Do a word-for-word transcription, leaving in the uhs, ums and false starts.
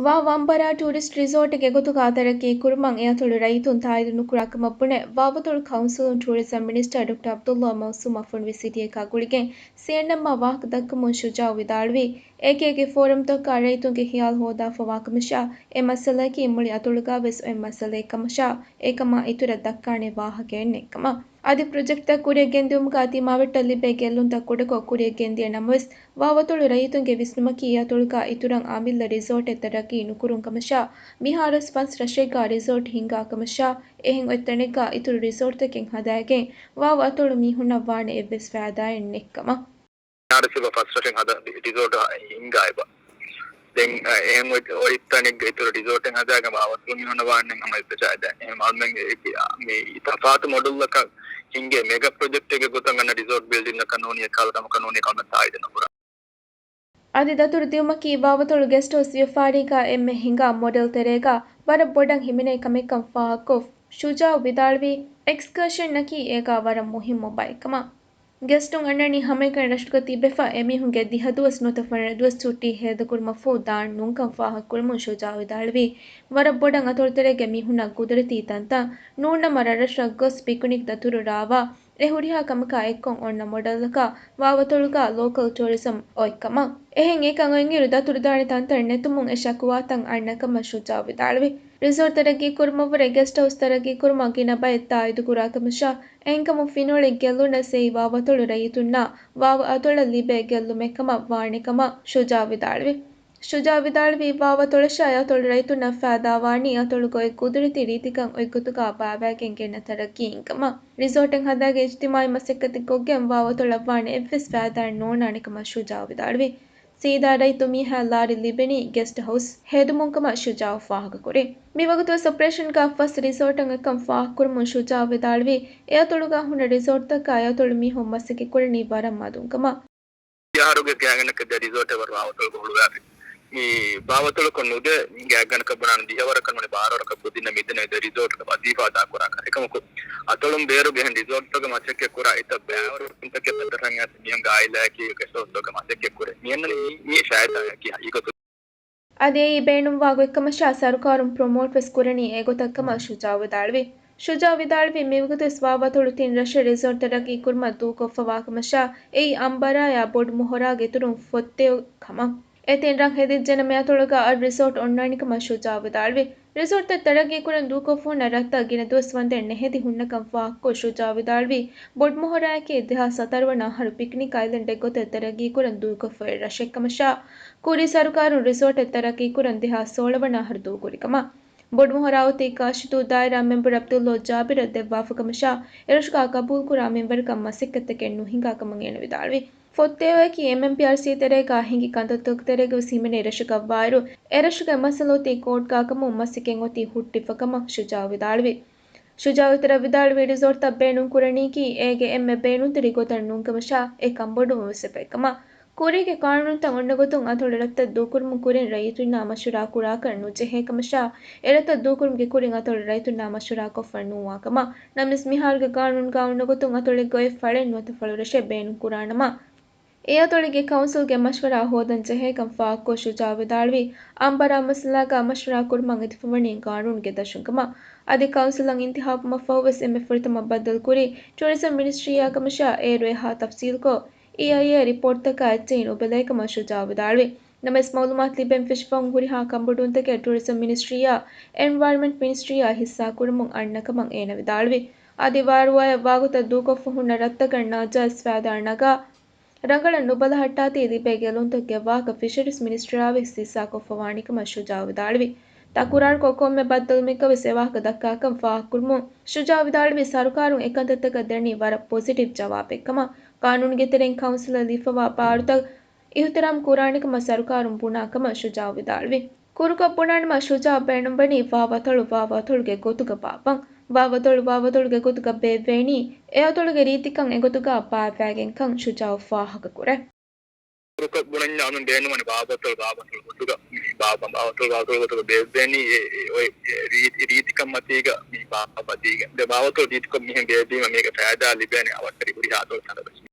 ވާވަ އަނބަރާ ޓޫރިސްޓް ރިސޯޓެއްގެ ގޮތުގަ ތަރައްގީ ކުރުމަށް އެއަތޮޅު ރައްޔިތުން ތާއީދު ނުކުރާ ކަމަށް ބުނެ، ވާވަތޮޅު ކައުންސިލުން ޓޫރިޒަމް މިނިސްޓަރ ޑޮކްޓަރ ޢަބްދުﷲ މައުސޫމަށް ފޮނުވި ސިޓީއަކާ ގުޅިގެން ސީއެންއެމްއާ ވާހަކަ ދައްކަމުން ޝުޖާއު ވިދާޅުވީ، އޭގެ އޭގެ ފޯރަމްތަކާ ރައްޔިތުންގެ ހިޔާލު ހޯދާފަވާ ކަމަށާ، އެ މައްސަލައަކީ މުޅި އަތޮޅުގަ ވެސް އޮތް މައްސަލައެއް ކަމަށާ، އެކަމާ އިތުރަށް ދައްކާނެ ވާހަކައެއް ނެތްކަމަށް. އަދި ޕްރޮޖެކްޓްތައް ކުރިއަށް ގެންދިއުމުގަ ތިމާވެއްޓަށް ލިބޭ ގެއްލުންތައް ކުޑަކޮށް ކުރިއަށް ގެންދިޔަ ނަމަވެސް، ވާވަތޮޅު ރައްޔިތުންގެ ވިސްނުމަކީ އެއަތޮޅުގަ އިތުރަށް އަމިއްލަ ރިސޯޓެއް ތަރައްގީ ނުކުރުން ކަމަށާ، މިހާރުވެސް ފަސް ރަށެއްގަ ރިސޯޓް ހިންގާ ކަމަށާ، އެހެން އޮތް ތަނެއްގަ އިތުރު ރިސޯޓްތަކެއް ހަދާގެން ވާވަ އަތޮޅު މީހުންނަށް ވާނެ އެއްވެސް ފައިދާއެއް ނެތްކަމަށް. މިހާރު ސިބަ ފަސް ރަށެއް ހަދަ ރިސޯޓް ހިންގާ އެބަ. ދެން، އަ، އެހެން އޮތް، އޮތް ތަނެއްގަ އިތުރު ރިސޯޓެއް ހަދާގެން ވާވަތޮޅު މީހުންނަށް ވާނެ ހަމަ އެއްވެސް ފައިދާއެއް. އެހެން އަޅުމެން އެ، މި ތަފާތު މޮޑެލްއަކަށް ހިންގޭ މެގަ ޕްރޮޖެކްޓެއްގެ ގޮތަށް އަންނަ ރިސޯޓް ބިލްޑިންއަކަށް ނޫނީ އެކަހަލަ ކަމަކަށް ނޫނީ ކަމެއް ތާއީދެއް ނުކުރާ. އަދި ދަތުރު ދިއުމަކީ ވާވަތޮޅު ގެސްޓް ހައުސް ވިޔަފާރީގަ އެންމެ ހިނގާ މޮޑެލް ތެރޭގަ ވަރަށް ބޮޑަށް ހިމެނޭ ކަމެއްކަން ފާހަގަކޮށް، ޝުޖާއު ވިދާޅުވީ، އެކްސްކަރޝަންއަކީ އޭގަ ވަރަށް މުހިއްމު ބައެއްކަމަށް. ގެސްޓުން އަންނަނީ ހަމައެކަނި ރަށުގަ ތިބެފަ، އެމީހުންގެ ދިހަ ދުވަސް ނުވަތަ ފަނަރަ ދުވަސް ޗުއްޓީ ހޭދަކުރުމަށްފަހު ދާން ނޫންކަން ފާހަގަކުރަމުން ޝުޖާއު ވިދާޅުވީ، ވަރަށް ބޮޑަށް އަތޮޅުތެރޭގެ މީހުންނަށް ގުދުރަތީ ތަންތަން ނޫންނަމަ ރަށްރަށަށް ގޮސް ޕިކުނިކް ދަތުރު ރާވާ، އެ ހުރިހާ ކަމަކާ އެއްކޮށް އޮންނަ މޮޑެލްއަކަށް ވާވަތޮޅުގަ ލޯކަލް ޓޫރިޒަމް އޮތްކަމަށް. އެހެން އެކަން އޮތްއިރު ދަތުރުދާނެ ތަންތަން ނެތުމުން އެ ޝަކުވާތައް އަންނަ ކަމަށް ޝުޖާއު ވިދާޅުވި. ރިސޯޓް ތަރައްގީ ކުރުމަށްވުރެ ގެސްޓް ހައުސް ތަރައްގީ ކުރުމަށް ގިނަ ބައެއް ތާއީދު ކުރާ ކަމަށާ، އެހެންކަމުން ފިނޮޅި ގެއްލުނަސް އެއީ ވާވަތޮޅު ރައްޔިތުންނާ ވާވަ އަތޮޅަށް ލިބޭ ގެއްލުމެއް ކަމަށް ވާނެ ކަމަށް ޝުޖާއު ވިދާޅުވި. ޝުޖާއު ވިދާޅުވީ، ވާވަތޮޅަށާ އެ އަތޮޅު ރައްޔިތުންނަށް ފައިދާވާނީ އަތޮޅުގަ އޮތް ގުދުރަތީ ރީތިކަން އޮތްގޮތުގަ ބާވާގެން ގެންނަ ތަރައްގީއިން ކަމަށް. ރިސޯޓެއް ހަދާގެން އިޖްތިމާޢީ މަސައްކަތެއް ކޮށްގެން ވާވަތޮޅަށް ވާނެ އެއްވެސް ފައިދާއެއް ނޯންނާނެ ކަމަށް ޝުޖާއު ވިދާޅުވި. ސީދާ ރައްޔިތު މީހާ ލާރި ލިބެނީ ގެސްޓް ހައުސް ހެދުމުން ކަމަށް ޝުޖާއު ފާހަގަކުރި. މިވަގުތުވެސް އޮޕަރޭޝަންގަ ފަސް ރިސޯޓެއް އޮތްކަން ފާހަގަކުރަމުން ޝުޖާއު ވިދާޅުވީ، އެ އަތޮޅުގަ ހުންނަ ރިސޯޓްތަކަށް އެ އަތޮޅު މީހުން މަސައްކަތް ކުރަނީ ވަރަށް މަދުން ކަމަށް. އަހަރުގެ ގާތްގަނޑަކަށް ދެ ރިސޯޓެއް ވަރަށް ވާވަތޮޅުގަ ހުޅުވާފި. މި ވާވަތޮޅަކަށް ނުދޭ ގާތްގަނޑަކަށް ބުނާނަން ދިހަވަރަކަށް ވަނީ ބާރަ ވަރަކަށް ކުދިންނަށް މިދެނީ ދެ ރިސޯޓުގެ ވަޒީފާ އަދާކުރާކަށް. އެކަމަކު، އަތޮޅުން ބޭރުގެ އެހެން ރިސޯޓުތަކުގެ މަސައްކަތް ކުރާ އެތައް ބައިވަރު ތަކެއް ބައްދަލުކޮށް މިހެން އާއިލާއަކީ ގެސްޓް ހައުސްތަކުގެ މަސައްކަތް ކުރޭ. މިއަންނަނީ މީ ފައިދާއަކީ ހަގީގަތު. އަދި އެއީ ބޭނުންވާ ގޮތްކަމަށާ ސަރުކާރުން ޕްރޮމޯޓްވެސް ކުރަނީ އެގޮތަށްކަމަށް ޝުޖާއު ވިދާޅުވި. ޝުޖާއު ވިދާޅުވީ، މިވަގުތުވެސް ވާވަތޮޅު ތިން ރަށެއް ރިސޯޓް ތަރައްގީ ކުރުމަށް ދޫކޮށްފަވާކަމަށާ، އެއީ އަނބަރާޔާ ބޮޑުމޮހޮރާގެ އިތުރުން ފޮއްތެޔޮ ކަމަށް. އެ ތިން ރަށް ހެދިއްޖެނަމަ އެއަތޮޅުގަ އަށް ރިސޯޓް އޮންނާނެކަމަށް ޝުޖާއު ވިދާޅުވި. ރިސޯޓްތައް ތަރައްގީކުރަން ދޫކޮށްފަ ހުންނަ ރަށްތައް ގިނަ ދުވަސް ވަންދެން ނެހެދި ހުންނަކަން ފާހަގަކޮށް ޝުޖާއު ވިދާޅުވީ، ބޮޑުމޮހޮރާއަކީ ދެހާސް ހަތަރު ވަނަ އަހަރު ޕިކްނިކް އައިލެންޑެއް ގޮތަށް ތަރައްގީކުރަން ދޫކޮށްފައި ރަށެއްކަމަށާ، ކުރީ ސަރުކާރުން ރިސޯޓެއް ތަރައްގީކުރަން ދެހާސް ސޯޅަ ވަނަ އަހަރު ދޫކުރިކަމަށް. ބޮޑުމޮހޮރާ އޮތީ ކާށިދޫ ދާއިރާ މެމްބަރު ޢަބްދުﷲ ޖާބިރަށް ދެއްވާފަކަމަށާ، އެރަށުގަ ޤަބޫލުކުރާ މިންވަރަކަށް މަސައްކަތްތަކެއް ނުހިނގާކަމަށް އޭނަ ވިދާޅުވި. ފޮއްތެޔޮއަކީ އެމްއެމްޕީއާރްސީ ތެރޭގަ ހިނގި ކަންތައްތަކުގެ ތެރޭގަވެސް ހިމެނޭ ރަށަކަށްވާއިރު، އެރަށުގެ މައްސަލަ އޮތީ ކޯޓްގަ ކަމުން މަސައްކަތް އޮތީ ހުއްޓިފަ ކަމަށް ޝުޖާއު ވިދާޅުވި. ޝުޖާއު އިތުރަށް ވިދާޅުވީ، ރިސޯޓްތައް ބޭނުން ކުރަނީކީ އޭގެ އެންމެ ބޭނުންތެރި ގޮތަށް ނޫންކަމަށާ، އެ ކަންބޮޑުވުންވެސް އެބައެއްކަމަށް. ކުރީގެ ޤާނޫނުތައް އޮންނަ ގޮތުން އަތޮޅު ރަށްތައް ދޫކުރުމުން ކުރިން ރައްޔިތުންނާ މަޝްވަރާ ކުރާކަށް ނުޖެހޭ ކަމަށާ، އެ ރަށްތައް ދޫކުރުމުގެ ކުރިން އަތޮޅު ރައްޔިތުންނާ މަޝްވަރާ ކޮށްފަ ނުވާ ކަމަށް. ނަމަވެސް މިހާރުގެ ޤާނޫނުގަ އޮންނަ ގޮތުން އަތޮޅެއްގަ އޮތް ފަޅެއް ނުވަތަ ފަޅުރަށެއް ބޭނުން ކުރާނަމަ، އެ އަތޮޅެއްގެ ކައުންސިލްގެ މަޝްވަރާ ހޯދަން ޖެހޭކަން ފާހަގަކޮށް، ޝުޖާއު ވިދާޅުވީ، އަނބަރާ މައްސަލާގަ މަޝްވަރާ ކުރުމަށް އެދިފަވަނީ ޤާނޫނުގެ ދަށުން ކަމަށް. އަދި ކައުންސިލަށް އިންތިހާބުވުމަށްފަހުވެސް އެންމެ ފުރަތަމަ ބައްދަލުކުރީ ޓޫރިޒަމް މިނިސްޓްރީއާ ކަމަށާ، އޭރު އެހާ ތަފްސީލްކޮށް، އީއައިއޭ ރިޕޯޓްތަކާ އެއްޗެހި ނުބެލޭކަމަށް ޝުޖާއު ވިދާޅުވި. ނަމަވެސް މައުލޫމާތު ލިބެން ފެށިފަހުން ހުރިހާ ކަންބޮޑުވުންތަކެއް ޓޫރިޒަމް މިނިސްޓްރީއާ އެންވަޔަރމަންޓް މިނިސްޓްރީއާ ހިއްސާކުރަމުން އަންނަ ކަމަށް އޭނަ ވިދާޅުވި. އަދި ވާރުވާޔަށް ވާގޮތަށް ދޫކޮށްފަ ހުންނަ ރަށްތަކަށް ނާޖާއިޒް ފައިދާ ނަގާ، ރަނގަޅަށް ނުބަލަހައްޓާތީ ލިބޭ ގެއްލުންތަކުގެ ވާހަކަ ފިޝަރީޒް މިނިސްޓްރީއާވެސް ހިއްސާކޮށްފަވާނެކަމަށް ޝުޖާއު ވިދާޅުވި. ތަކުރާރުކޮށް ކޮންމެ ބައްދަލުމެއްގަވެސް އެވާހަކަ ދައްކާކަން ފާހަގަކުރުމުން، ޝުޖާއު ވިދާޅުވީ، ސަރުކާރުން އެކަންތައްތަކަށް ދެނީ ވަރަށް ޕޮޒިޓިވް ޖަވާބެއްކަމަށް. ޤާނޫނުގެ ތެރެއިން ކައުންސިލަށް ލިބިފަވާ ބާރުތައް އިހުތިރާމް ކުރާނެކަމަށް ސަރުކާރުން ބުނާކަމަށް ޝުޖާއު ވިދާޅުވި. ކުރުކޮށް ބުނާނަމަ، ޝުޖާއު ބޭނުންވަނީ ވާވަތޮޅު ވާވަތޮޅުގެ ގޮތުގަ ބާއްވަން. ވާވަތޮޅު ވާވަތޮޅުގެ ގޮތުގަ ބޭއްވޭނީ އެއަތޮޅުގެ ރީތިކަން އެގޮތުގަ ބާއްވާގެންކަން ޝުޖާއު ފާހަގަކުރޭ. ކުރުކޮށް ބުނަންޏާ އަޅުން ބޭނުންވަނީ ވާވަތޮޅު ވާވަތޮޅު ގޮތުގަ މި ބާއްވަން. ވާވަތޮޅު ވާވަތޮޅު ގޮތުގަ ބޭއްވޭނީ އެ، އެ، އޮތް ރީ-، ރީތިކަން މަތީގަ މި ބާއްވަދީގެން. ދެ ވާވަތޮޅު ރީތިކޮށް މިހެން ބޭއްވީމަ މީގެ ފައިދާ ލިބޭނެ އަވަށްޓެރި ހުރިހާ އަތޮޅުތަކަށްވެސް.